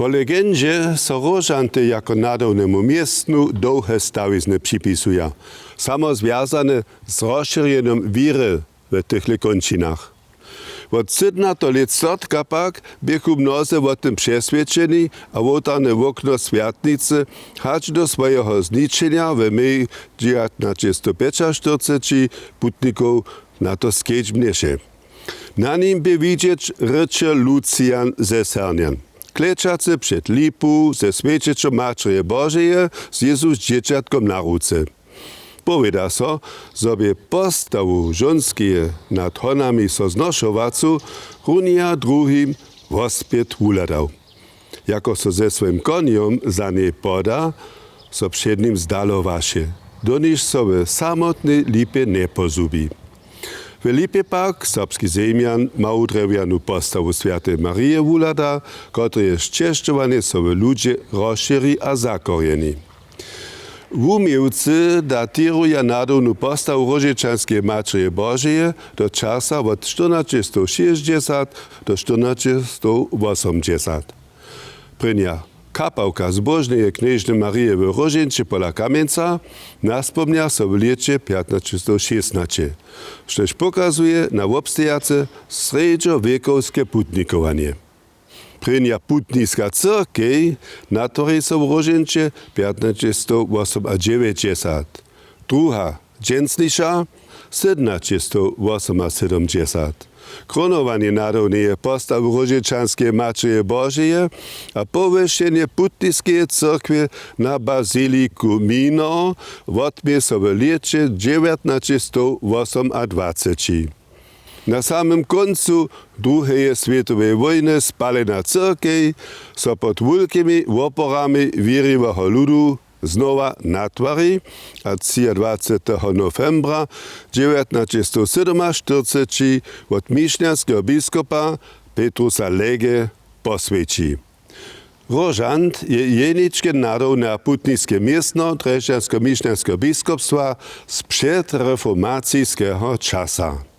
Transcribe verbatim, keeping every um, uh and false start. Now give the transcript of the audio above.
Po legendźe so Róžanty jako nadownemu městnu dołhe stawizny připisuja, samo zwjazane z rozšěrjenjom wěry w tychle kónčinach. Wot sydnateho lětstotka pak běchu mnozy wo tym přeswědčeni a wołtarne wokno swjatnicy hač do swojeho zničenja w meji dźewjatnaćestowpjećaštyrceći putnikow na to skedźbnješe. Na nim bě widźeć ryćer Lucian ze Sernjan, klečacy před lipu ze swjećećom Maćerje Božeje z Jězus dźěćatkom na ruce. Powěda so, zo bě postawu žónskeje nad honami so znošowacu runja druhim wospjet wuhladał. Jako so ze swojim konjom za njej poda, so před nim zdalowaše, doniž so w samotnej lipje njepozhubi. W lipje pak serbski zemjan mału drjewjanu postawu swjateje Marije wuhlada, kotryž je sćešćowanje so w ludźe rozšěri a zakorjeni. Wuměłcy datěruja nadownu postawu róžećanskeje Maćerje Božeje do časa wot štyrnaćestowšěsćdźesat do štyrnaćestowwosomdźesat. Prěnja kapałka zbóžneje knježny Marije w Róžeńće pola Kamjenca naspomnja so w lěće pjatnaćestowšěstnaće, štož pokazuje na wobstejace srjedźowěkowske putnikowanje. Prěnja putniska cyrkej natwari so w Róžeńće pjatnaćestowwosomadźewjećdźesat, druha, dźensniša, sydnaćestowwosomasydomdźesat. Kronowanje nadowneje postawy róžećanskeje Maćerje Božeje a powyšenje putniskeje cyrkwje na baziliku Minor wotmě so w lěće dźewjatnaćestowwosomadwaceći. Na samym kóncu druheje swětoweje wójny spalena cyrkej so pod wulkimi woporami wěriweho ludu znowa natwari a třiadwaceteho nowembra dźewjatnaćestowsydomaštyrceći wot mišnjanskeho biskopa Petrusa Lege poswjeći. Róžant je jeničke nadowne a putniske městno drježdźansko-mišnjanskeho biskopstwa z předreformaciskeho časa.